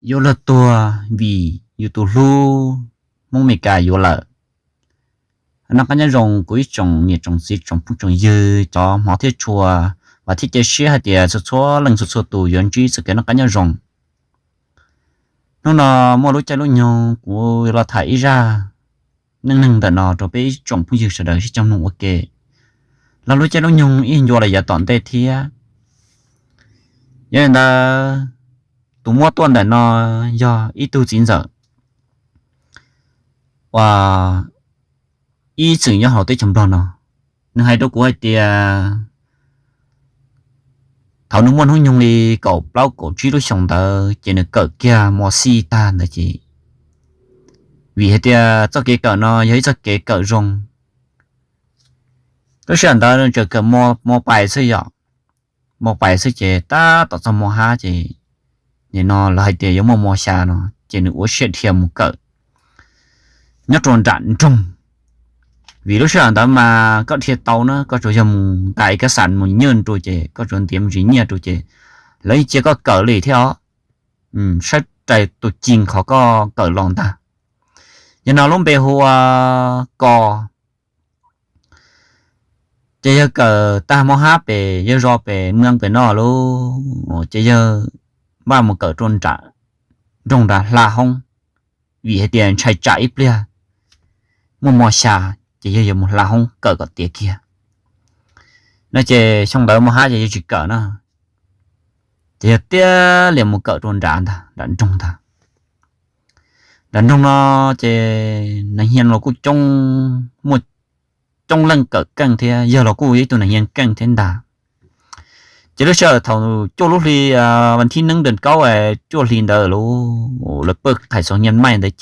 Yuav luag tuag vim yus tus hlub, Hmoob Mes Kas yuav lawm. Noj qab nyob zoo kuv ib tsoom niam tsoom txiv tsoom phooj tsoom ywg cov hmov thiab tshua, vam thiab cia siab hais tias txhua txhua leej txhua txhua tus yuav ntsib txoj kev noj qab nyob zoo. Hnub no muaj lub caij lub nyoog kuv yuav los tham ib zaj neej neeg ntawm no rau peb ib tsoom phooj ywg sawv daws sib coj mloog ua ke. Los lub caij lub nyoog ib ncua los yav tom ntej thiab. Yog li ntawd, tus muab tuaj ntawm no yog ib tug txiv ntxawm uas ib txwm nyob hauv teb chaws Nplog no. Nws hais rau kuv hais tias thaum nws muaj hnub nyoog li kaum plaub kaum tsib lub xyoos ntawd ces nws kawm kiag mos xij tag ntawd ces, vim hais tias txoj kev kawm no yog ib txoj kev kawm zoo. Lub sij hawm ntawd nws tseem kawm mos pais xwb yom, mos pais xwb ces tab tom txog mos hab ces, nim no lawv hais tias yuav muaj mos xya no ces nws ua siab dhia mus kawm nyob rau nram nroog. Vim lub sij hawm ntawd mas koj dhia tau na, koj tsuas yog mus nqa ib kab xas mus nyiaj rau ces koj tsuas ntiav me ntsis nyiaj rau ces lawv yeej cia koj kawm li thiab os. Saib rais tus ci qhov koj kawm los ntag. Yog no lub npe hu ua Kos. Ces yawg kawm tag mos hab pem yawg zos pem mws pem no lauj, ces yawg npaj mus kawm rau nram nroog nram hla hoob, vim hais tias ntshai tsam ib pliag muaj mos xya ces yawg yuav mus hla hoob kawm kom tiav kiag no. Ces xyoo ntawd mos hab ces yawg tsis kawm na, ces yawg tiag lias mus kawm rau nram ntag, nram nroog ntag. Nram nroog no ces nas hia los kuj coob, muaj coob leej kawm keej thiab, yawg los kuj yog ib tug nas hia keej thiab ntag. Ces lub sij hawm thaum cuaj lub hli, vas thib neeb das kaub cuaj hli ntawd lauj, lawv pawj qhais xov nyiaj maij ntawd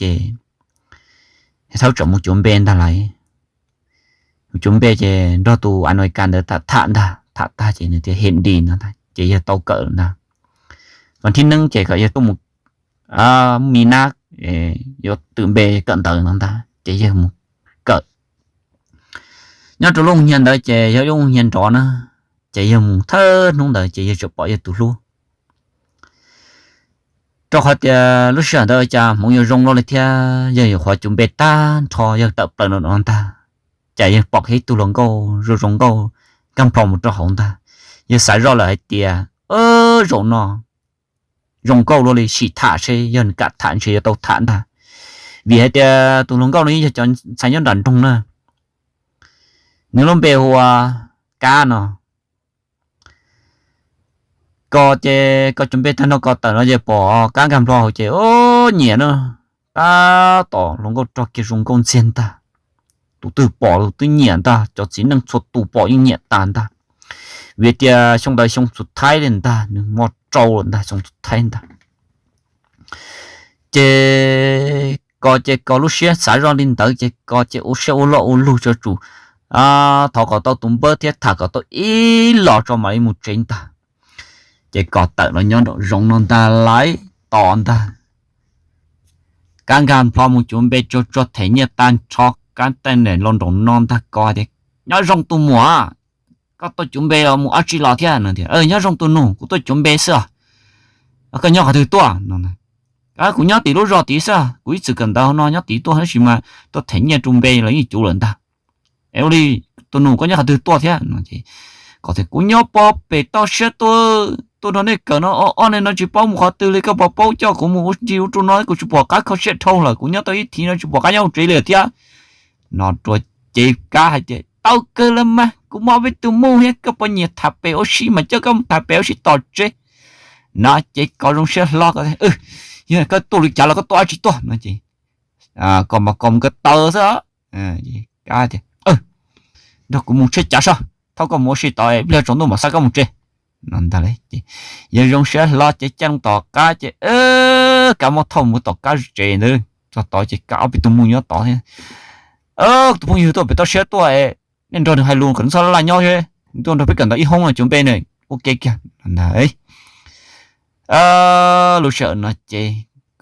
ces thaub tseem mus cuav npe ntag lauj. Mus cuav npe ces nrog tus a no kas ntawd tham tham ntag, tham tag ces nws tias hem di no ntag ces yawg tau kawm ntag. Vas thib neeb ces kom yawg tuaj mus mi nab yuav twm npe kawm ntawv no ntag ces yawg mus kawm. Nyob rau lub hia ntawd ces yog lub hia nrov na, ces yawg mus thawj hnub ntawd ces yawg tseem pom yawg tus hlub. Rau qhov tias lub sij hawm ntawd cas hmoov yuav zoo luaj li thiab, yawg yuav qhuav cuav npe tag nrho yawg tawm plaws no no ntag, cas yawg pom kiag ib tug hluas nkauj zoo zoo nkauj nkag nplo mus rau hauv ntag. Yawg xav zoj lawm hais tias, zaum no zoo nkauj luaj li, sim tham seb yog nws kam tham ntshe yuav tau tham ntag. Vim hais tias tus hluas nkauj no yog cov ntxhais nyob nram nroog na, nws lub npe hu ua Kab no. Kos ces kos cuav npe tag nrho kos tawm no ces pom Kab nkag nplo hauv ces o, nyiam na. Tab tom hluas nkauj rog kiag zoo nkauj ntxiag ntag. Tus twg pom tus twg nyiam ntag, cov txiv neej txhua tus pom yeej nyiam tas ntag. Vim tias xyoo ntawd xyoo xus thaib li ntag, nws muaj rau lawm ntag, xyoo xus thaib ntag. Ces kos ces kos lub siab xav zoj li ntawd ces kos ces ua siab ua loj ua lug tso tsum thov kom tau tus npawb thiab tham kom tau ib los tso mam li mus tsev ntag. Ces kos tawm los nyob nraum zoov no ntag lauj, tos ntag. Kab nkag nplo mus cuav npe tsuag tsuag them nyiaj tag nrho, Kab tej niam los nraum no ntag, kos tias, nyob zoo tus muam, koj tuaj cuav npe los mus dab tsi los thiab no tias, nyob zoo tus nus, kuv tuaj cuav npe xwb os. Koj nyob qhov twg tuaj no? Kuv nyob tim lub zos tid xwb, kuv ib txwm kawm ntawv hauv no nyob tid tuaj tab sis mas tuaj them nyiaj rau npe los yeej cuav lawm ntag. Es ua li tus nus koj nyob qhov twg tuaj thiab no? Kos tias kuv nyob pog pem toj siab tuaj, tuaj nrog nej kawm no ob nej no tsis paub mus qhov twg li, koj puas paub coj kuv mus ua ris ua rau no, kuv tsis pom qab kho siab dhau lawm, kuv nyob tau ib thiv no tsis pom qab nyob mus tsev li thiab. No rau ces Kab hais tias, tau kawg los mas, kuv muaj ob peb tug muj thiab, koj puas nyiam tham pem ua si mas coj koj mus tham pem ua si tom tsev. No ces kos zoo siab hlo, koj tuaj li cas los koj tuaj dab tsi tuaj no ces, kos mas kos mus ko taw xwb. Kab tias, nrog kuv mus tsheb cav soj, thauj koj mus ua si tod, pliag tsaus ntuj mam xa koj mus tsev. No ntag lauj ces yawg zoo siab hlo ces caij loo tom qab ces Kab muab thauj mus tom qab tsev ntawd, txog tod ces Kab ob peb tug muj nyob tod thiab. Tus phooj ywg tuaj pem toj siab tuaj, nej nrog nws hais lus kom nws txhob laj laj nyob, nws tuaj nrog peb kawm ntawv ib hoob no cuav npe na, ua ke kiag ntag. Lub sij hawm no ces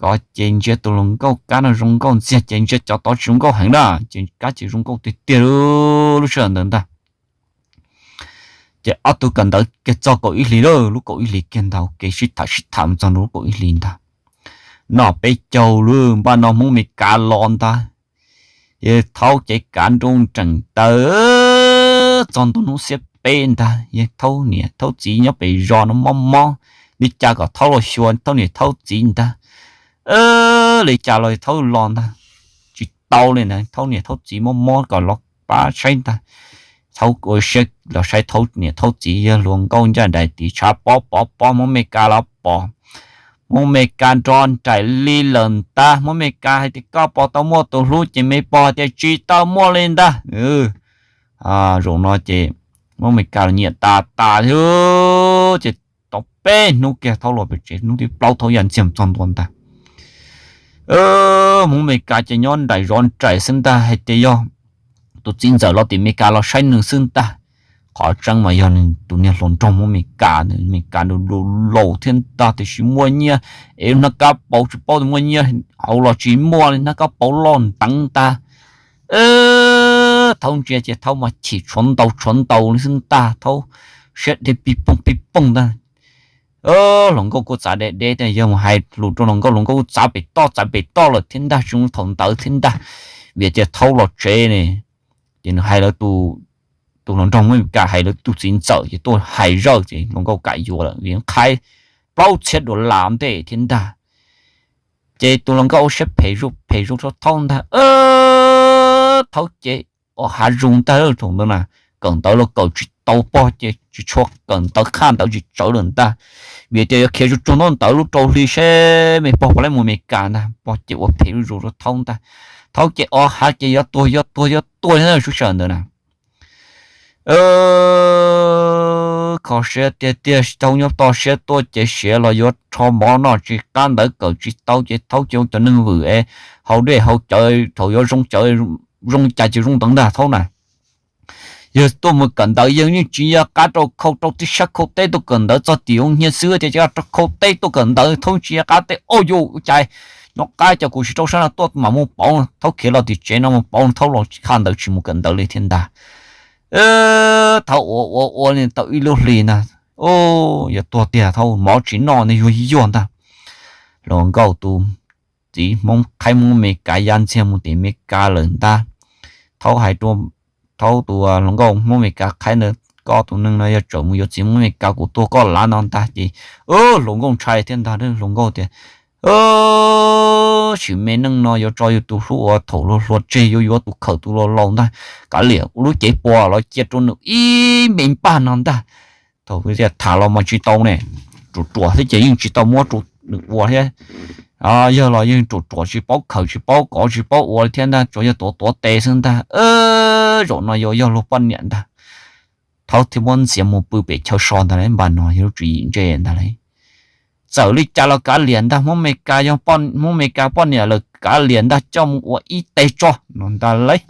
kos ces ntsia tus hluas nkauj Kab no zoo nkauj ntxiag ces ntsia cov tod tsis zoo nkauj heev na, ces Kab ces zoo nkauj tiag tiag lub sij hawm ntawd ntag. Ces ob tug kawm ntawv kiag txog kaum ib hlis lawm, lub kaum ib hlis kiag ntag, ua ke sib tham sib tham mus txog ntua lub kaum ib hlis ntag. noj peb caug lub npaj no Hmoob Mes Kas los ntag. Yawg Thaub cev kav nruj nreem taw txog ntua hnub xiab peb ntag, yawg Thaub niam Thaub txiv nyob pem zos no mob mob, li cas kom Thaub los xyuas Thaub niam Thaub txiv ntag. Li cas los Thaub los ntag, tsis tau li ntag, Thaub niam Thaub txiv mob mob kom los pab saib ntag. Thaub ua siab los saib Thaub niam Thaub txiv, yawg hluas nkauj ncaj nraim tiv tshav pob pob pob, Hmoob Mes Kas los pom, Hmoob Mes Kas nrov nraim li lawm ntag. Hmoob Mes Kas hais tias koj puas tau muaj tus hlub ces me pog tias tsis tau muaj li ntag. Zaum no ces Hmoob Mes Kas los nyiam tas tas li, ces tau peb hnub kiag Thaub los pem tsev, hnub thib plaub Thaub ya ntxiag txog ntua ntag. Hmoob Mes Kas ces nyob nraim zov nraim xwb ntag, hais tias yog tus txiv ntxawm los tim Mes Kas los saib nws xwb ntag. Qhov tseeb mas yog tus niag hluas nraug Hmoob Mes Kas, Mes Kas laus laus thiab ntag, tiam sis muaj nyiaj es hnab kab pauv tsis paub, muaj nyiaj hauv los tsis muaj li, hnab kab pauv loj nteev ntag. Thaub ntsia ces Thaub mas chim tshuav ntau tshuav ntau li xwb ntag, Thaub siab deb pij pooj pij pooj ntag. Hluas nkauj kuj txav deb deb tias yog mus hais lus rau hluas nkauj, hluas nkauj kuj txav pem toj txav pem toj lawm thiab ntag, tsis zoo thaum ntawd thiab ntag. Vim tias Thaub los tsev ne, ces nws hais lawv tus, tus hluas nraug Hmoob Mes Kas hais lawv tus txiv ntxawm ces tuaj hais zawj ces hluas nkauj kam yuav lawm vim qhaib plaub txhiab dollar ntej thiab ntag. Ces tus hluas nkauj ua siab phem zuj phem zuj rau Thaub ntag. Thaub ces o hav zoov ntag, thaum ntawd na kawm ntawv los kawm tsis tau, pog ces tsis tshua kawm ntawv, qhaj ntawv tsis tsawv lawm ntag. Vim tias yuav khiav zuj zus ntaub ntawv lub rau hli seb me pog puas laib mus Mes Kas ntag, pog ces ua phem zuj zus rau Thaub ntag. Thaub ces o hav ces yuav tuag yuav tuag yuav tuag li sub sawm ntawd na. Kho siab tiag tiag, Thaub nyob toj siab tuaj ces siav los yuav rho mov noj tsis qab, ntawv kawm tsis tau ces Thaub ces ua cov neeg vwm es haus dej haus cawv, thaum yuav zoo cawv zoo cas ces zoo ntawd ntag Thaub na. Yawg tuaj mus kawm ntawv yawg yeej tsis nco qab rau khau rau tib sab khau teb tuaj kawm ntawv, txog tim ua nyiaj xwb tias rau khau teb tuaj kawm ntawv, Thaub tsis nco qab teb, o yus ua cas nyob qab cov kuv tsis rau sab no tuaj mam mus pauv, Thaub khiav los tim tsev no mus pauv, Thaub los qhaj ntawv tsis mus kawm ntawv li thiab ntag. Thaub ua ua ua li tau ib lub hlis ntag, yuav tuag tiag, Thaub mov tsis noj ne yuag yuag ntag. Hluas nkauj tus txiv Hmoob qhaib Hmoob Mes Kas ya ntxiag mus tim Mes Kas lawm ntag. Thaub hais rau, Thaub tus hluas nkauj Hmoob Mes Kas qhaib ntawd, koj tus neeg no yog tseem mus yuav txiv Hmoob Mes Kas kuv tuag koj lav no ntag ces hluas nkauj ntshai thiab ntag, hluas nkauj tias sim me neej no yuav tso yus tus hlub uas thaum hluas hluas tseg, yuav yuav tus khawm tus laus laus ntag, kav liam ua lub cev puas los cia rau nws ib me npaj no ntag. Thaum tham los mas tsis tau ne, ruam ruam thiab ces yeej tsis tau muab rau nws ua thiab. Yog los yeej ruam ruam tsis paub khawm tsis paub kov tsis paub ua li thiab ntag, tsuas yog tuav tuav tes xwb ntag. Zaum no yuav yog luag poj niam ntag. Thaub thiaj muab ntxias mus pw pem chaw so ntag lauj, npaj no yog lub tswv yim ntse ntag lauj. Txawm li cas los kav liam ntag, Hmoob Mes Kas yog Hmoob Mes Kas poj niam lawm kav liam ntag, coj mus ua ib teg tso no ntag lauj.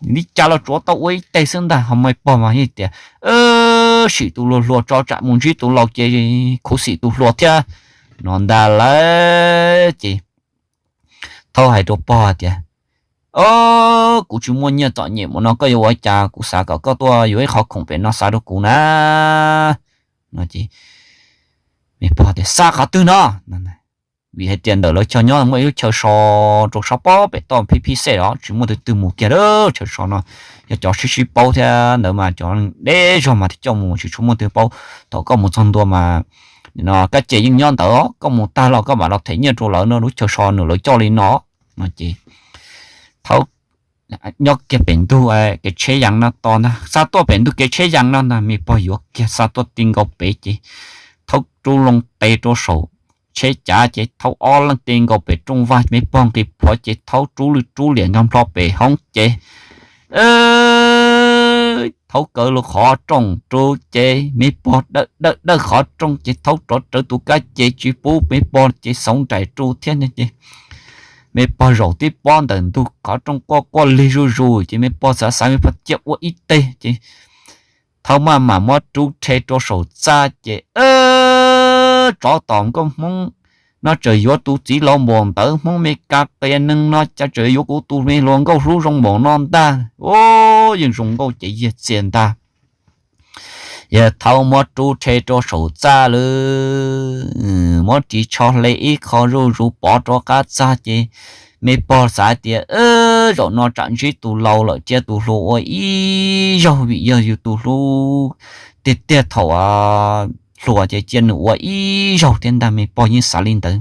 Li cas los tsuav tau ua ib teg xwb ntag, ho me pog mas yeej tias sim tus hluas hluas tso tsam mus ntsib tus laus ces khuv xim tus hluas thiab no ntag lauj. Ces Thaub hais rau pog tias, o, kuv tsis muaj nyiaj txom nyem mus no, koj yuav ua cas, kuv xav kom koj tuaj yuav ib qho khoom pem no xa rau kuv na. No ces me pog tias xa qhov twg no? Vim hais tias ntawm lawv chaw nyob muaj ib lub chaw so rau sab pob pem toj phib phib xej os, tsis muaj tus twg mus kiag lawm, chaw so no yog cov sib sib paub thiab ntawd mas cov deb zog mas thiaj coj mus, tsis tshua muaj tus paub. Thaum koj mus txog ntua mas no kab ces yeej nyob ntawd, koj mus tag los koj mam los them nyiaj rau lawv no, lub chaw so nws lawv coj li no. No ces Thaub nyob kiag pem ntug kev tsheb yees no tos ntag, xa tuaj pem ntug kev tsheb yees no ntag, me pog yuav kiag xa tuaj ti nkaus pem ces Thaub rub loo tes rau saum tsheb cav ces Thaub ob leeg ti nkaus pem rooj vag, me pog nqis plhuav ces Thaub rub lwj rub liam nkag nplho pem hoob ces Thaub kaw lug qhov rooj rau ces me pog dawj dawj dawj qhov rooj ces Thaub rov rawv tus kab ces tsis pub me pog ces xauv nraim rau thiab ces me pog zaum tib pob ntawm ntug qhov rooj quaj quaj lig zuj zus ces me pog xav xav me pog cia ua ib teg ces Thaub maj mam muab rub rhe rau saum txaj ces tsov tom nkauj Hmoob no tseem yuav tus txiv laus npaum ntawd, Hmoob Mes Kas qias neeg no cas tseem yuav kuv tus me hluas nkauj hlub zoo npaum no ntag. Yeej zoo nkauj ces yiag txias ntag. Yawg Thaub muab rub rhe rau saum txaj lawm, muab ris tsho hle ib qho zuj zus pov rov qab txag ces me pog xav tias, Zaum no tsam ntsib tus laus lawm cia tus hluas ua ib zaug vim yog yus tus hlub tiag tiag, thaum hluas ces cia nws ua ib zaug thiab ntag. Me pog yeej xav li ntawd.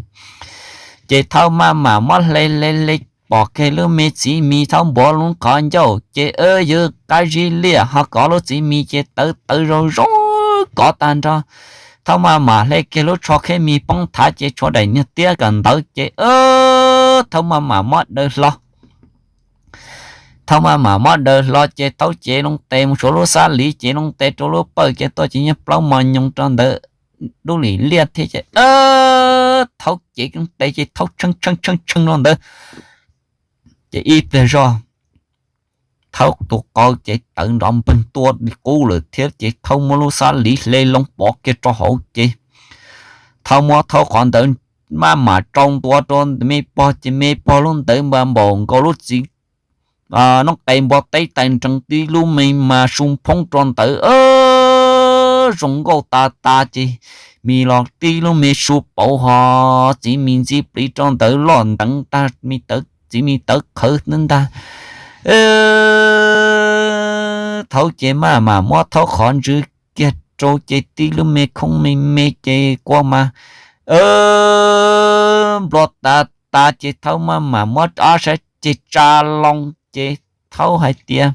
Ces Thaub maj mam muab hle hle hle pom kiag lub me txiv mis Thaub npuav lub qhov ncauj ces, Yawg, qab zib liaj ho kov lub txiv mis ces tawv tawv zoo zoo kov tag nrho. Thaub maj mam hle kiag lub tsho kheb mis poob thav ces tshuav daim niag tiab kawm ntawv ces Thaub maj mam muab daws hlo. Thaub maj mam muab daws hlo ces Thaub cev loo tes mus suav lub xab liv, cev loo tes rau lub pawj ces tuaj ces nyob plaub mos nyoos rau ntawd dub lim liaj thiab ces Thaub cev loo tes ces Thaub tshee tshee tshee tshee rau ntawd ces ib pliag zoj Thaub tus qau ces tawv nrov npeeg tua li qub lawm thiab ces Thaub muab lub xab liv hle loo pov kiag rau hauv ces Thaub muab Thaub qhov ntawd maj mam rau ntua rau me pog ces me pog lub ntawd npa npaum nkaus lub txiv noob qes npua teb tais nrees tib lub me mas su phoob rau ntawd zoo nkauj tas tas ces mis los tib lub me su pauv ho txiv mis ntxi pliv rau ntawd loj nteev tag, txiv mis tawv qhawv ntag. Thaub ces maj mam muab Thaub qhov ntsws kiag rau ces tib lub me khoob me me ces kua mas nplua tas tas ces Thaub maj mam muab ob sab ceg tsa loo ces Thaub hais tias,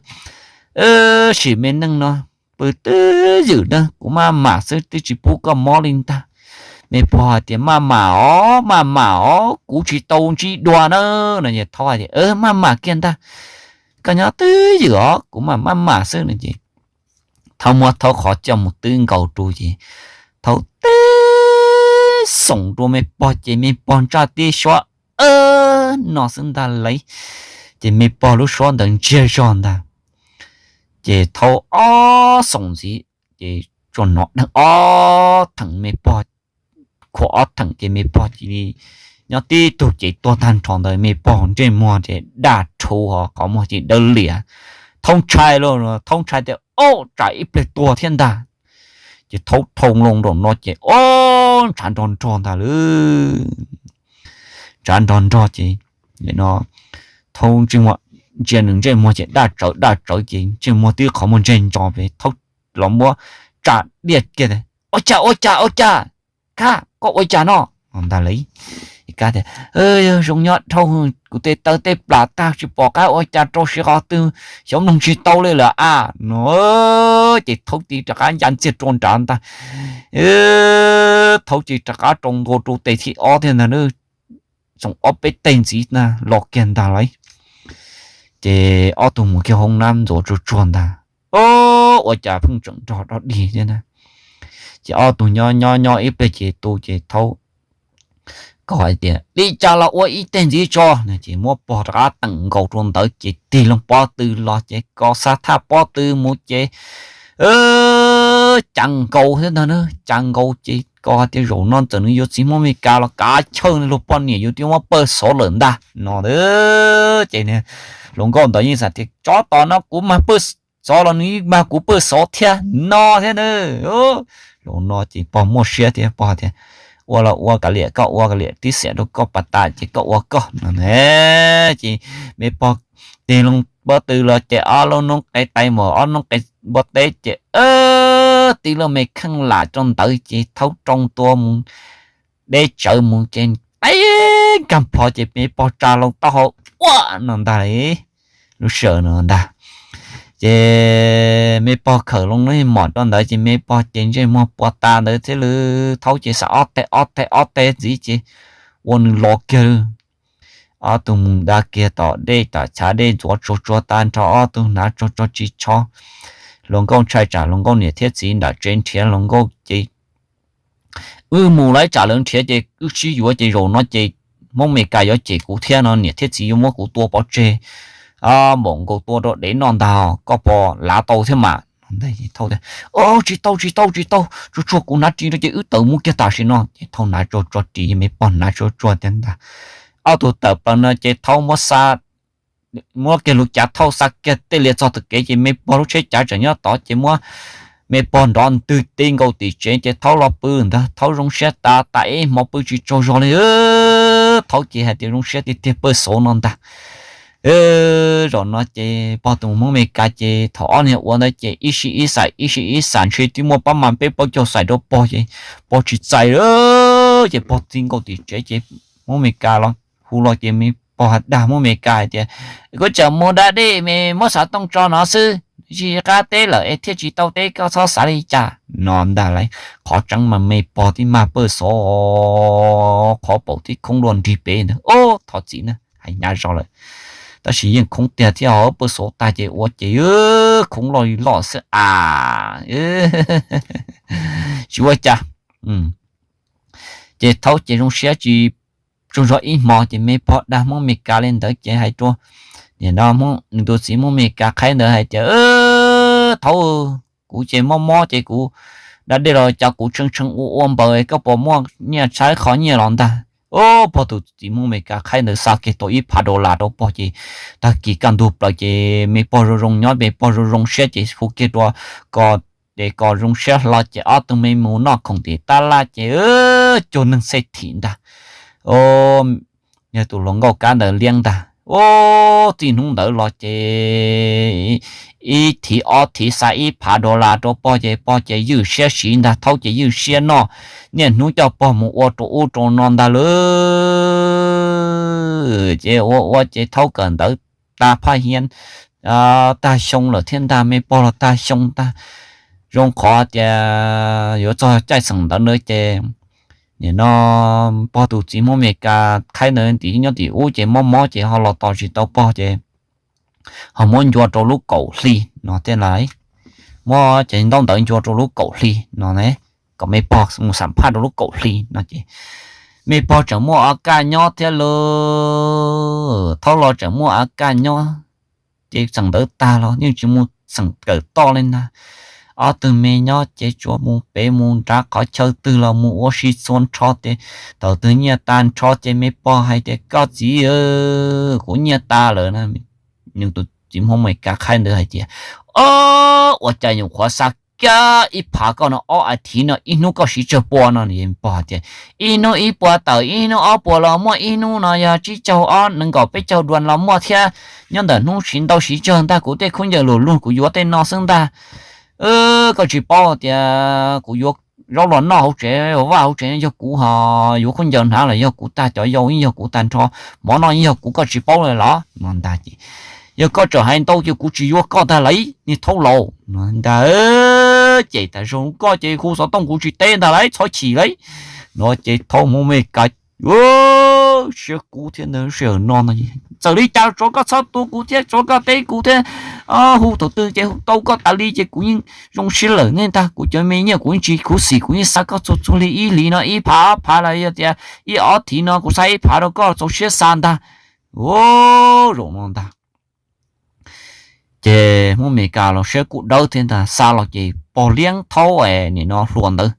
Sim me neej no pw twj ywm na, kuv maj mam xwb twb tsis pub koj mob li ntag. Me pog hais tias, Maj mam os, maj mam os, kuv tsis tau ntsib dua na. No ces Thaub hais tias, Maj mam kiag ntag, koj nyob twj ywm os, kuv mam maj mam xwb no ces Thaub muab Thaub qhov coj mus twb nkaus rau ces Thaub tib xoom rau me pog ces me pog ntsaj tib suab no xwb ntag lauj. Ces me pog lub suab ntawd ntsiag zog ntag. Ces Thaub ob xoom ntxiv ces tsuas hnov dheev ob theem me pog, khuam ob theem ces me pog cia li nyob tib tug ces tuag tag nrho ntawd, me pog ntsej muag ces daj rhu ho qhov muag ces dawb lias. Thaub ntshai lauj, Thaub ntshai tias, Au, tsam ib pliag tuag thiab ntag. Ces Thaub dhau loo nraum no ces, Au, ntshav nrog nrog ntag lauj. Ntshav nrog nrog ces no Thaub ntsej muag, ntsia nws ntsej muag ces daj tsawv daj tsawv ces ntsej muag twb qhov muag ntseg ntso pes Thaub los muab tsa diaj kiag, Ua cas ua cas ua cas, Kab, koj ua cas no? Ntag lauj. Kab tias, Yog zoo nyob dhau, kuv tes taw tej plam tag tsis pom qab ua cas rau siv qhov twg, xyov mloog tsis tau li lawm a no. Ces Thaub tig rov qab nca ntxiag rau nrad ntag. Thaub ces rov qab rau ntua rau tes thib ob thiab ntag, txoom ob peb teg ntxiv na los kiag ntag lauj. Ces ob tug mus kiag hoob nab ntxuav tsuag tsuag ntag, ua cas pheej tseem nrog dog dig thiab na. Ces ob tug nyob nyob nyob ib pliag ces tu ces Thaub kau hais tias, Li cas los ua ib teg ntxiv tso no ces muab pog rov qab teem nkaus rau ntawd ces tig loo pob tw los ces kau xav thaj pob tw mus ces cas nkaus thiab ntag na, cas nkaus ces kau hais tias, Zaum no txawm nws yuav txiv Hmoob Amelikas los kav chawj, luag poj niam yus twb muab pawj xov lawm ntag no. Ces hluas nkauj ntawd yeej xav tias, Tsov tom no kuv mag pawj xov los nws mag kuv pawj xov thiab no thiab na. Zaum no ces pog muaj siab thiab, pog tias, Ua los ua kav liam koj, ua kav liam, tib xiam rau koj pas tas ces koj ua koj no. Ces me pog tig loo pob tw los ces ob lub noob qes tais mas ob noob qes npua teb ces tib lub me kheej lam rau ntawd ces Thaub rau ntua mus deb tsawv mus ces teb nkag plho ces me pog tsa loo taub hau ua no ntag li, lub sij hawm no ntag. Ces me pog khawm loo lub mom rau ntawd ces me pog ces ntsej muag puas tas ntawd thiab lawm, Thaub ces xav ob teg ob teg ob teg ntxiv ces ua nws los kiag lawm. Ob tug mus da kiag tom dej tom chav, dej ntxuav tsuag tsuag tag nrho, ob tug hnav tsuag tsuag tsis tsho. Hluas nkauj ntshai tsam hluas nkauj niam thiab txiv nram tsev nrhiav hluas nkauj ces wb mus lawm tsam lawv nrhiav ces wb sib yuav ces zaum no ces Hmoob Amelikas yuav cem kuv thiab no, niam thiab txiv yuav muab kuv tua pov tseg, npaum nkaus tua rau dev noj ntag, koj puas lav tau thiab mas? Tsis tau, tsis tau, tsis tau, tsuag tsuag kuv hnav ris rau ces wb tawm mus kiag tam sim no. Ces Thaub hnav tsuag tsuag ris, me pog hnav tsuag tsuag tiag ntag. Ob tug tawm plaws no ces Thaub muab xa, muab kiag lub cav thauj xa kiag tej lias txog tom kev ces me pog lub tsheb cav tseem nyob tod ces muab me pog nrov ntwg ti nkaus tim tsev ces Thaub los pw ntag. Thaub zoo siab tas tas ib hmo pw tsis tsaug zog li. Thaub ces hais tias zoo siab tiag tiag pawj xov no ntag. Zaum no ces pog tus Hmoob Amelikas ces thaum ob niag ua ntawd ces ib sij ib xais ib sij ib xais ntshe twb muaj pab mas peb plaub caug xais rau pog ces pog tsis txais li. Ces pog ti nkaus tim tsev ces Hmoob Amelikas los hu los ces me pog dag Hmoob Amelikas hais tias, kuv tseem mus da dej me muab xov tooj tso no xwb, tsis qab teb lawm es thiaj tsis tau teb, koj txhob xav li cas no ntag lauj. Qhov tseeb mas me pog tib mag pawj xov, qhov paum tib khoob luaj nrig pem ntag. Ob, thov txim na, hais hnyav zog lawm. Tab sis yeej khoob tiag thiab ho pawj xov tag ces ua ces khoob loj li loj xwb a. Tsis ua cas. Ces Thaub ces zoo siab tsis tsaug zog ib hmo ces me pog dag Hmoob Amelikas li ntawd ces hais rau, nim no nws tus txiv Hmoob Amelikas qhaib ntawd hais tias, Thaub, kuv ces mob mob ces kuv da dej los cas kuv tshee tshee ua ua npaws, koj puas muaj nyiaj tshaib qhov nyiaj los ntag? Ob, pog tus txiv Hmoob Amelikas qhaib ntawd xa kiag tau ib phav dollar rau pog ces tag kis kaj ntug plaws ces me pog zoo zoo nyob, me pog zoo zoo siab ces hu kiag rau ko, ces ko zoo siab hlo ces ob tug me mus noj khoom tim tab laj ces cuag neeg xej thim ntag. Yog tus hluas nkauj kab ntawd liab ntag. Ob, txij hnub ntawd los ces ib thiv ob thiv xa ib phav dollar rau pog ces pog ces ywj siab siv ntag, Thaub ces ywj siab noj, niaj hnub coj pog mus ua rau ub rau no ntag lauj. Ces ua ua ces Thaub kawm ntawv tag phaj hiab tag xyoo lawm thiab ntag, me pog los tag xyoo tag. Zoo qhov tias yuav txog caij xeem ntawv na ces nim no pog tus txiv Hmoob Amelikas qhaib ntawd tim nyob tim ub ces mob mob ces ho los tos tsis tau pog ces ho muab ncua rau lub kaum hli no thiab lauj. Muab cov ntaub ntawv ncua rau lub kaum hli no, kom me pog mus xam phaj rau lub kaum hli no ces me pog tseem muaj av kaj nyob thiab lauj. Thaub los tseem muaj av kaj nyob, ces xeem ntawv tag los yeej tsis mus xeem kawm toj li ntag. Ob tug me nyob ces tsuas mus pem mus nrad, qhov chaw twg los mus ua si txhua nrho ces thaum twg nyiaj tas nrho ces me pog hais tias, koj txiv, kuv nyiaj tas lawm na. Nws tus txiv Hmoob Amelikas qhaib ntawd hais tias, ob, ua cas nyuam qhuav xa kiag ib phav koj no, ob as thiv no ib hnub koj siv tsawg pua no? Pog hais tias, ib hnub ib puas tawm, ib hnub ob puas los muaj, ib hnub no yog tsib caug ob nees nkaum peb caug duas los muaj thiab. Nyob ntawm hnub siv ntau siv tsawg ntag, kuv tej khaub ncaws luj lug kuv yuav tej no xwb ntag. Koj tsis paub tias kuv yuav zaub los noj hauv tsev, vaj hauv tsev yog kuv, ho yuav khaub ncaws hnav los yog kuv tag, cov yau yeej yog kuv tag nrho, mov noj yeej yog kuv, koj tsis paub li los? No ntag ces, yog koj tseem hais ntau ces kuv tsis yuav koj ntag lauj, niag Thaub laus no ntag. Ces tas zog koj ces hu xov tooj kuv tsis teb ntag lauj, txhob chim lauj. No ces Thaub Hmoob Amelikas siab kub thiab ntag, sij hawm no no, txawm li cas tsuav koj txhob tua kuv thiab tsuav koj teb kuv thiab. Hu thaum twg ces hu tau koj tas li ces kuv yeej zoo siab lawm ne ntag. Kuv cov me nyiaj kuv yeej tsis khuv xim, kuv yeej xa koj txhua txhua hli, ib hlis no ib phav ob phav los yog tias ib ob thiv no kuv xa ib phav rau koj txaus siab xa ntag. Zaum no ntag ces Hmoob Amelikas los siab kuj dawb thiab ntag, xa los ces pog liab Thaub es nim no hluas ntawd,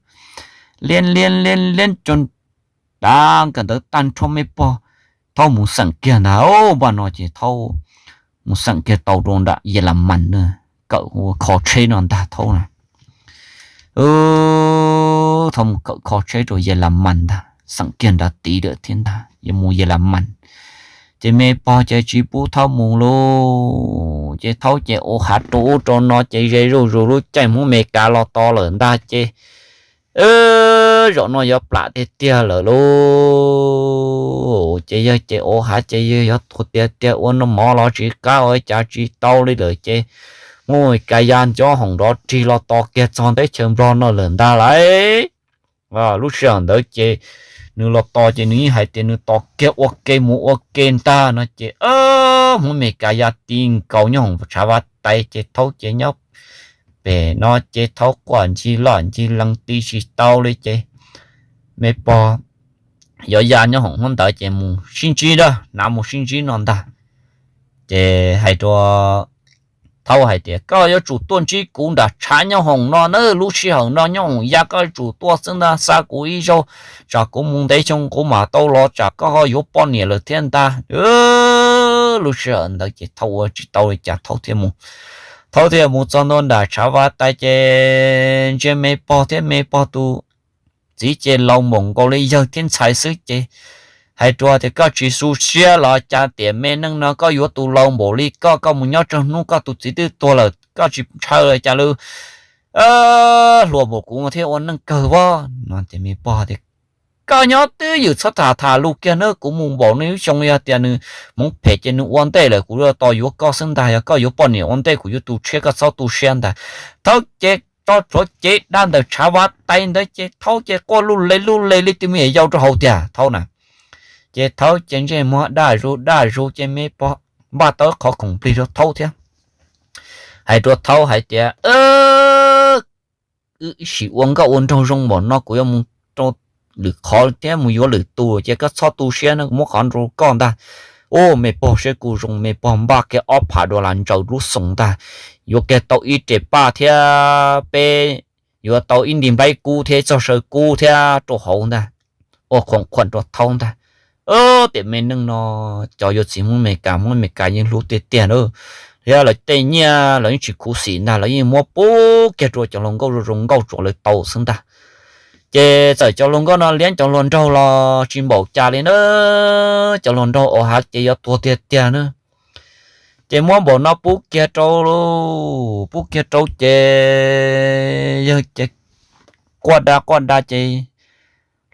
liab liab liab liab tso dav nkawd ntawd tag nrho, me pog Thaub mus xeem kiag ntag. Npaj no ces Thaub mus xeem kiag tau rau nram Yelamas na, kawm kho tsheb no ntag Thaub na. Thaub mus kawm kho tsheb rau Yelamas ntag, xeem kiag nrad tid lawm thiab ntag, yuav mus Yelamas. Ces me pog ces tsis pub Thaub mus lauj, ces Thaub ces ua hav rau ub rau no ces ze zuj zus lub caij Hmoob Amelikas los tos lawm ntag ces zaum no yuav plam tiag tiag lawm lauj. Ces yog ces ua hav ces yog yuav tuag tiag tiag, ua noj mov los tsis qab, ua cas tsis tau li lawm ces Hmoob Amelikas ya ncob hoom nrov rig los tos kiag txog teb chaws Nplog no lawm ntag lauj. Lub sij hawm ntawd ces nws los tos ces nws yeej hais tias nws tos kiag ua ke mus ua ke ntag no ces Hmoob Amelikas ya ti nkaus nyob hoom tshav vaj tais ces Thaub ces nyob pem no ces Thaub quaj ncig loj ncig lees ti tsis tau li ces me pog yuav ya nyob hoom hnub ntawd ces mus sib ntsib a, hnav mus sib ntsib no ntag. Ces hais rau Thaub hais tias koj yuav tsum tuaj ntsib kuv nram tshav nyob hoom no na, lub sij hawm no nyob hoom ya koj yuav tsum tuaj xwb ntag, xa kuv ib zaug, tsam kuv mus ntev xyoo kuv mam tau los, tsam koj ho yuav poj niam lawm thiab ntag. Lub sij hawm ntawd ces Thaub ua tsis tau li cas Thaub thiaj mus Thaub thiaj mus txog ntua nram tshav Vav Tais ces ntsia me pog thiab me pog tus txiv ces laus npaum nkaus li yawg thiab ntxhais xwb ces hais rau tias, Koj tsis xu siab los cas tiam me neej no koj yuav tus laus npaum li koj, koj mus nyob tsawg hnub koj tus txiv twb tuag lawm koj tsis ntshaw los cas li? Hluas npaum kuv thiaj ua neej kawg vab no ces me pog tias, Koj nyob twj ywm txhob tham tham lus kiag nawb, kuv mus npaum no ib xyoo yog tias nws hmoov phem ces nws ua ntej lawm kuv yuav tos yuav koj xwb ntag. Yog koj yuav poj niam ua ntej kuv yuav tu siab, koj txhob tu siab ntag. Thaub ces tso tshuav cev dab ntawm tshav Vav Tais ntawd ces Thaub ces quaj lug le lug le li tus me nyuam yaus rau hauv tiag Thaub na. Ces Thaub ces ntsej muag daj zus daj zus ces me pog npaj tau qhov khoom plig rau Thaub thiab hais rau Thaub hais tias, Wb sim ua nkauj ua nraug zoo npaum no kuv yuav mus rau lwm qhov thiab mus yuav lwm tus ces koj txhob tu siab no, kuv muab qhov rau koj ntag. Ua me pog siab kuj zoo, me pog npaj kiag ob phav dollar ntsaws lub xoos ntag, yuav kiag tau ib re paj thiab peb, yuav tau ib nti nplaib kub thiab ib txoj saw kub thiab rau hauv ntag, ua khoom khuam rau Thaub ntag. Tiam me neej no cov yuav txiv Hmoob Amelikas, Hmoob Amelikas yeej hlub tiag tiag na, thiab lawv tej nyiaj lawv yeej tsis khuv xim ntag, lawv yeej muab pub kiag rau cov hluas nkauj zoo zoo nkauj tsuas lawv tau xwb ntag. Ces txawm cov hluas nkauj no liab cov hluas nraug los tsis npaum cas li na, cov hluas nraug ua hav ces yuav tuag tiag tiag na. Ces muab npaum no pub kiag rau, pub kiag rau ces yawg ces quaj da quaj da ces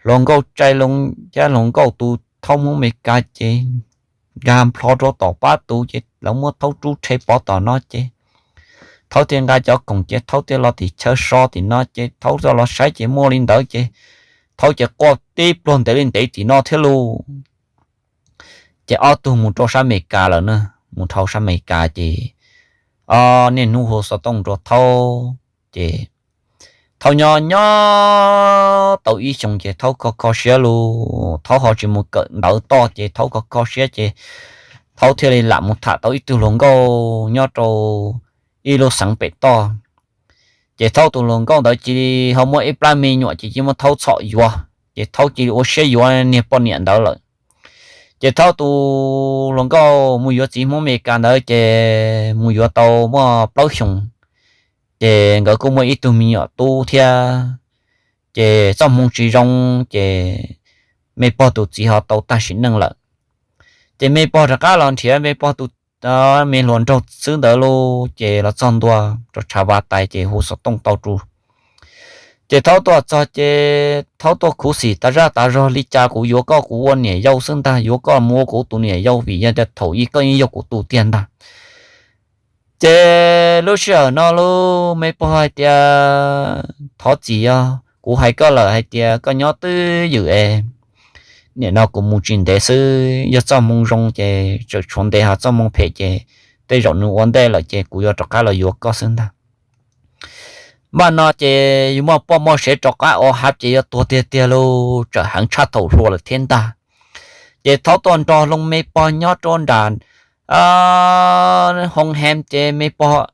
hluas nkauj tsaij loo thiab hluas nkauj tus Thaub Hmoob Amelikas ces nkag nplho rau tom pab tus ces lawv muab Thaub rub rhe pov tom no ces Thaub thiaj nqa cov khoom ces Thaub thiaj los tim chaw so tim no ces Thaub thiaj los saib ces muaj li ntawd ces Thaub ces quaj tib pluag ntev li ntev tim no thiab lauj. Ces ob tug mus rau sab Amelikas lawm na, mus rau sab Amelikas ces ob niaj hnub hu xov tooj rau Thaub ces Thaub nyob nyob tau ib xyoos ces Thaub kho kho siab lauj, Thaub ho tsis mus kawm ntawv toj ces Thaub kho kho siab ces Thaub thiaj li lam mus tham tau ib tug hluas nkauj nyob rau ib lub xeev pem toj. Ces Thaub tus hluas nkauj ntawd cia li ho muaj ib plab me nyuam ces cia li muab Thaub txhom yuav, ces Thaub cia li ua siab yuav niag poj niam ntawd lawm. Ces Thaub tus hluas nkauj mus yuav txiv Hmoob Amelikas ntawd ces mus yuav tau muaj plaub xyoos, ces nkawd kuj muaj ib tug me nyuam tub thiab. Ces txoj hmoo tsis zoo ces me pog tus txiv ho tau tag sim neej lawm. Ces me pog rov qab los nrhiav me pog tus me hluas nraug xwb ntawd lauj, ces los txog ntua rau tshav Vav Tais ces hu xov tooj tau rau. Ces Thaub tuaj txog ces Thaub tuaj khuv xim tas zaj tas zog, Li cas kuv yuav koj kuv ua niam yau xwb ntag, yuav koj mus ua kuv tus niam yau vim yog tias thaum ub koj yeej yog kuv tus tiag ntag. Ces lub sij hawm no lauj, me pog hais tias, Thov txim os, kuv hais koj lawm hais tias koj nyob twj ywm es nim no kuv mus tsis ntev xwb, yog txoj hmoo zoo ces tseem tshuav ntev, ho txoj hmoo phem ces tej zaum nws ua ntej lawm ces kuv yuav rov qab los yuav koj xwb ntag. Npaj no ces yus muaj poj muaj sev rov qab ua hav ces yuav tuag tiag tiag lauj, tseem heev tshaj thaum hluas lawm thiab ntag. Ces Thaub tuaj nrog loo me pog nyob rau nram hoo hem ces me pog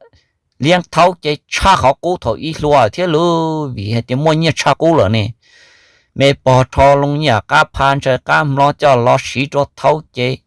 liab Thaub ces tshaj qhov qub thaum ub hluas thiab lauj, vim hais tias muaj nyiaj tshaj qub lawm ne. Me pog rho loo nyiaj qab pha ntshaw qab hmlob coj los siv rau Thaub ces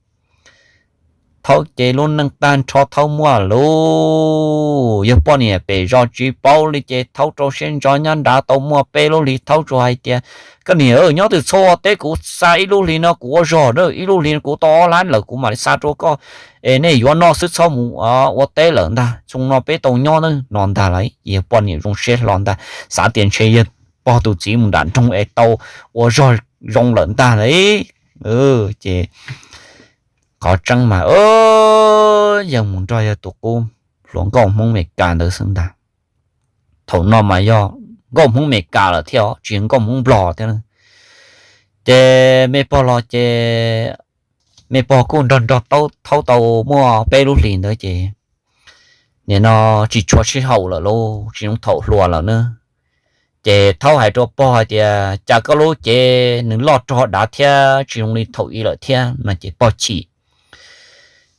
Thaub ces lub neej tag nrho Thaub muaj lauj. Yog poj niam pem zos tsis paub li ces Thaub rau siab ntso nyob nrad tau muaj peb lub hli, Thaub tsuas hais tias, Koj niam, nyob twg txhob ua teb, kuv xa ib lub hli no kuv ua zog na, ib lub hli kuv tau ob lab lawm kuv mam li xa rau koj es nej yuav noj xwb, txhob mus ua teb lawm ntag, xyoo no peb tau nyob no ntag lauj. Yog poj niam zoo siab hlo ntag, xav tias ntshe yog pog tus txiv mus nram nroog es tau ua zog zoo lawm ntag lauj. Ces qhov tseeb mas yawg mus nrog yawg tus qub hluas nkauj Hmoob Amelikas ntawd xwb ntag. Thaum no mas yog nkauj Hmoob Amelikas lawm thiab tsis yog nkauj Hmoob Nplog thiab. Ces me pog los ces me pog kuj nrog nrog Thaub tau muaj peb lub hlis ntawd ces nim no tsis tshua sib haum lawm lauj, tsis zoo thaum hluas lawm na. Ces Thaub hais rau pog hais tias, Cas koj lub cev nws loj rog dav thiab tsis zoo li thaum ub lawm thiab no ces pog chim.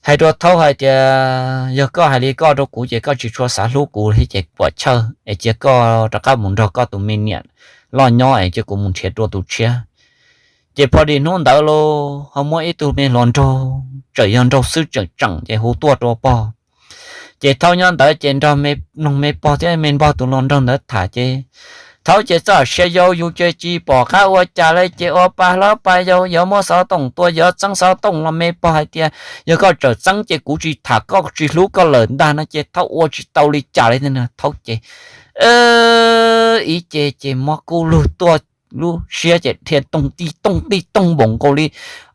Hais rau Thaub hais tias, Yog koj hais li koj rau kuv ces koj tsis tshua xav hlub kuv li ces puam chawj es cia koj rov qab mus nrog koj tus me niam loj nyob es cia kuv mus nrhiav dua tus tshiab. Ces pho dis hnub ntawd los ho muaj ib tug me hluas nraug, tseem yog nraug xwb tseem tseem ces hu tuaj rau pog. Ces Thaub nyob ntawd ces nrog me noog me pog thiab me npog tus hluas nraug ntawd tham ces Thaub ces txoj sia yau yus ces tsis pom qab ua cas li ces ua pa hlob pa yau yuav muab xov tooj tua yuav txeeb xov tooj los me pog hais tias yog koj tseem txeeb ces kuv tsis tham koj tsis hlub koj lawm ntag no ces Thaub ua tsis tau li cas li thiab. Thaub ces ib ce ces mob kub lug tuaj, lub siab ces dhia toog tij toog tij toog npaum nkaus li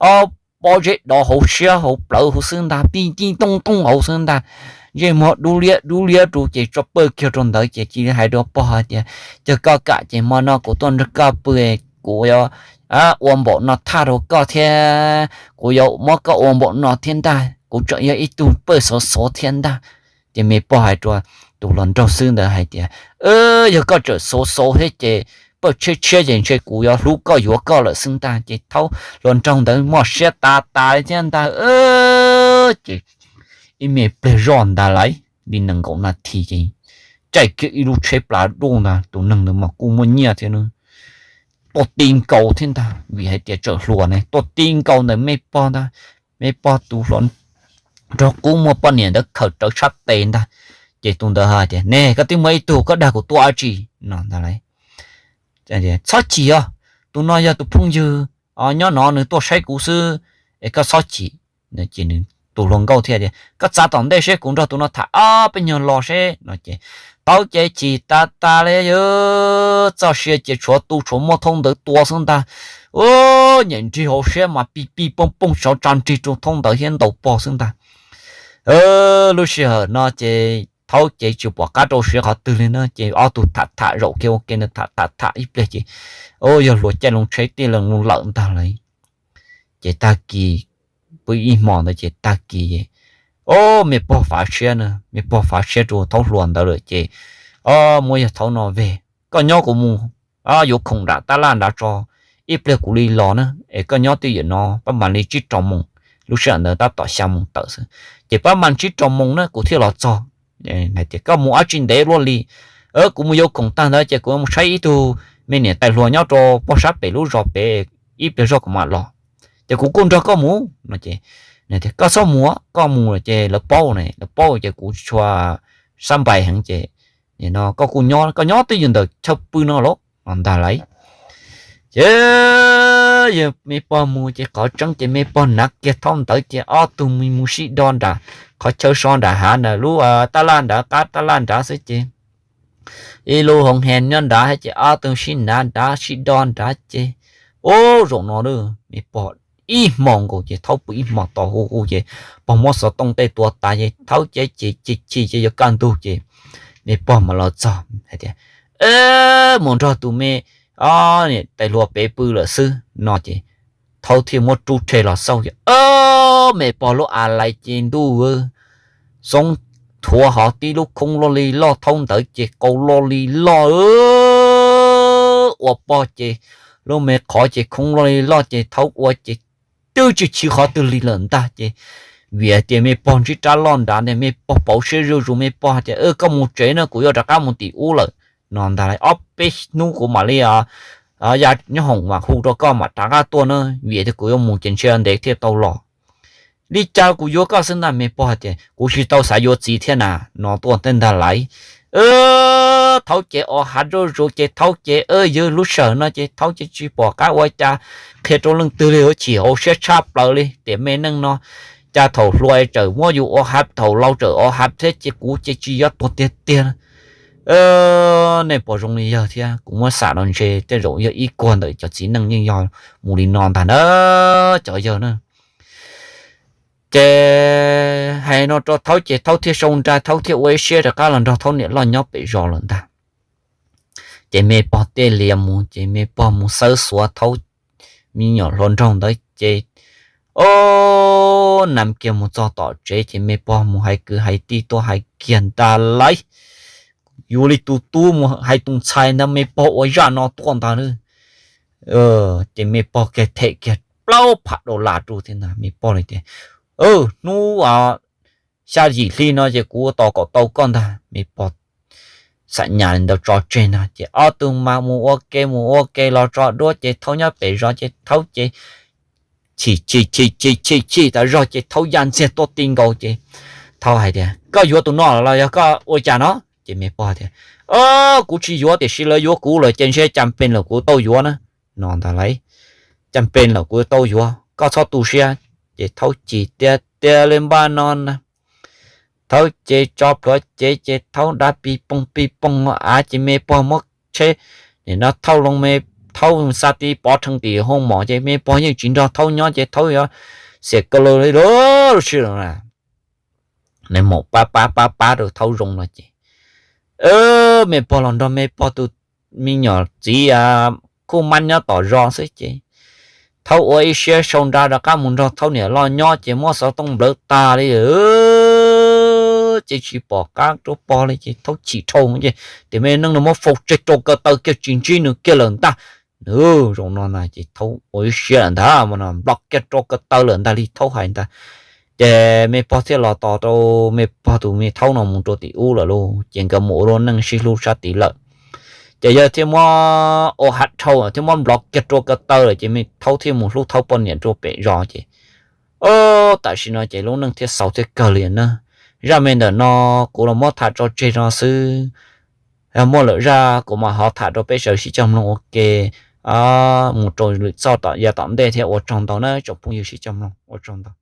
ob pob zeb dov hauv siab hauv plawv hauv xwb ntag, tij tij toog toog hauv xwb ntag. Ntsej muag dub liab dub liab rau ces tso pawj kiag rau ntawd ces cia li hais rau pog hais tias, Yog koj kam ces hmo no kuv tuaj nrog koj pw, kuv yuav ua npaum no thaj rau koj thiab, kuv yuav muab koj ua npaum no thiab ntag, kuv tseem yog ib tug pawj xov xov thiab ntag. Ces me pog hais rau tus hluas nraug xwb ntawd hais tias, Yog koj tseem xov xov thiab ces pawj tshiab tshiab ces ntshe kuv yuav hlub koj yuav koj lawm xwb ntag. Ces Thaub hluas nraug ntawd muaj siab tas tas li thiab ntag. Ces ib me pliag zoj ntag lauj, li nees nkaum nas this ces caij kiag ib lub tsheb plas duj ntag, tus neeg ntawd mas kuj muaj nyiaj thiab na, tuaj ti nkaus thiab ntag, vim hais tias tseem hluas ne, tuaj ti nkaus ntawm me pog ntag. Me pog tus hluas nraug qub muaj poj niam ntawd khaws rawv tshab tes ntag. Ces tus ntawd hais tias, Ne, koj twb muaj ib tug, koj dag kuv tuaj dab tsi? No ntag lauj. Txhob chim os, tus no yog tus phooj ywg nyob no nws tuaj saib kuv xwb, es koj txhob chim. Tus hluas nkauj thiaj tias, Koj txav tom ntej seb kuv nrog tus no tham ob peb nyuag lo seb no ces Thaub ces chim tas tas li, txoj sia ces tshuav tu tshuav muaj thoob ntawd tua xwb ntag. Nyem nrig hauv siab mas pig pig pooj pooj sawv tsa nrig rau thoob ntawd thiab ntaus pog xwb ntag. Lub sij hawm no ces Thaub ces tsis pom qab rau siab qhov twg li na, ces ob tug tham tham zaum kiag ua ke ntawd tham tham tham ib pliag ces, o, yog hluas caij loo tsheb tij loo lawm ntag lauj. Ces tag kis, pw ib hmo ntawd ces tag kis, o, me pog fav siab na, me pog fav siab rau Thaub hluas ntawd lawm ces, o, muab yog Thaub no veg, koj nyob kuv mus yuav khoom nram tab laj nrad tso, ib pliag kuv li los na, es koj nyob twj ywm no pab mam li tsib rau moos, lub sij hawm ntawd tab tom xya moos tawm xwb, ces pab mam tsib rau moos na kuv thiaj los txog. Hais tias, Koj mus dab tsi ntev luaj li? Kuv mus yuav khoom tag ntawd ces kuv mus saib ib tug me niam tais hluas nyob rau pog sab pem lub zos pem, ib pliag zog kuv mam los, ces kuv kuj nrog koj mus no ces, Koj txhob mus, koj mus lawm ces lawv paub ne, lawv paub ces kuv tshua sab npais heev ces, no koj kuj nyob, koj nyob twj ywm ntawm chaw pw no los no ntag lauj. Ces yog me pog mus ces qhov tseeb ces me pog hnav kiag Thaub ntawd ces ob tug mus sib do nram qhov chaw so nram hav ntawm lub tab laj nrad, qab tab laj nrad xwb ces ib lub hoo he nyob nrad ces ob tug sib hnav nrad sib do nrad ces, ub, zaum no me pog ib hmo nkaus ces Thaub pw ib hmo tos hu hu ces pog muab xov tooj tej tua tas ces Thaub ces chim chim chim ces yuav kaj ntug ces me pog mam los txog hais tias, Mus nrog tus me niam tais hluas pem pw lawm xwb no ces Thaub thiaj muab rub rhe los xauj ces, me pog lub a lais ces ntuj, xoob thuav hov tib lub khoob loj li loj, Thaub ntawd ces qau loj li loj, ua pog ces lub me qhov ces khoob loj li loj ces Thaub ua ces twb tsis chiv qhov twg li lawm ntag ces vim hais tias me pog ntsib rab loj nrad ntag, me pog pauv siab zuj zus, me pog hais tias, Koj mus tsev na, kuv yuav rov qab mus tim ub lawm no ntag lauj, ob peb hnub kuv mam li ya nyob hoom mam hu rau koj mam rov qab tuaj na, vim tias kuv yuav mus ces ntshe ntev thiaj tau los. Li cas kuv yuav koj xwb ntag. Me pog hais tias, Kuv tsis tau xav yuav txiv thiab na no tuaj tej ntag lauj. Thaub ces o hav zuj zus ces Thaub ces, ywg, lub sij hawm no ces Thaub ces tsis pom qab ua cas qhia rau leej twg li, yuav chim hauv siab tshaj plaws li tias me neej no cas thaum hluas tseem muab yus o hav, thaum laus tseem o hav thiab ces kuv ces tsis yuav tuag tiag tiag. Nej puas zoo li yawg thiab? Kuv muab xam los ntshe tej zaum yog ib kuag ntawm cov txiv neej yeej yog mus li no ntag na cov yawg na. Ces hais no rau Thaub ces Thaub thiaj sau nra, Thaub thiaj ua ib siab rov qab los nrog Thaub niam loj nyob pem zos lawm ntag. Ces me pog tej lias mus ces me pog mus xawb xuav Thaub me nyuam hluas nraug ntawd ces, o, nam kiag mus txog tom tsev ces me pog mus hais kwv hais tij tuaj hais kiag ntag lauj. Yus li tus tub mus hais tus ntxhais ntag, me pog ua zaj no tuaj ntag lauj. Ces me pog kiag them kiag plaub phav dollar rau thiab ntag. Me pog li tias, Hnub xya yim hli no ces kuv ua tos kom tau koj ntag. Me pog xam nyas li ntawd tso tseg ntag ces ob tug mas mus ua ke mus ua ke los tso duab ces Thaub nyob pem zos ces Thaub ces chim chim chim chim chim chim tas zog ces Thaub ya ntxiag tuaj ti nkaus ces Thaub hais tias, Koj yuav tus no los yog koj ua cas no? Ces me pog tias, Kuv tsis yuav, tiam sis lawv yuav kuv lawm ces ntshe cas pes lawm kuv tau yuav na. No ntag lauj, cas pes lawm kuv tau yuav, koj txhob tu siab. Ces Thaub chim tiag tiag li npaj no na. Thaub ces tso plhuav cev ces Thaub dab pis poog pis poog av ces me pog muab tsheb nim no thauj loo, me Thaub xa ti pov rhees tim hoo mom ces me pog yeej tsis nrog Thaub nyob ces Thaub yuav xiam ka laus li lub sij hawm na. Nws mus pab pab pab pab rau Thaub zoo no ces me pog los nrog me pog tus me nyuam txiv khuj mab nyob tom zos xwb ces Thaub ua ib siab sau nra rov qab mus nrog Thaub niam loj nyob ces muab xov tooj nplawv tag li. Ces tsis pom qab rau pog li ces Thaub chim dhau ces tias me neeg no muab faus tseg rau ko taw kiag tsis ntsib nws kiag lawm ntag. Nws zoo no na ces Thaub ua ib siab lawm ntag, no nplov kiag rau ko taw lawm ntag li Thaub hais ntag. Ces me pog thiaj los tos rau me pog tus me Thaub no mus rau tim ub lawm lauj, ces nkawd mus ua lub neej sib hlub sab tid lawm. Ces yawg thiaj muab ua hav dhau thiab muab nplov kiag rau ko taw lawm ces me Thaub thiaj mus hlub Thaub poj niam rau pem zos ces, o, tam sim no ces lub neej thiaj xaus thiaj kawg li na. Zaj me ntawm no kuv los muab tham tso tseg no xwb. Yog muaj lwm zaj kuv mam ho tham rau peb sawv sib cog mloog ua ke mus rau lwm zaj tom yav tom ntej thiab. Ua tsaug ntau na tsoom phooj ywg sib cog mloog, ua tsaug ntau.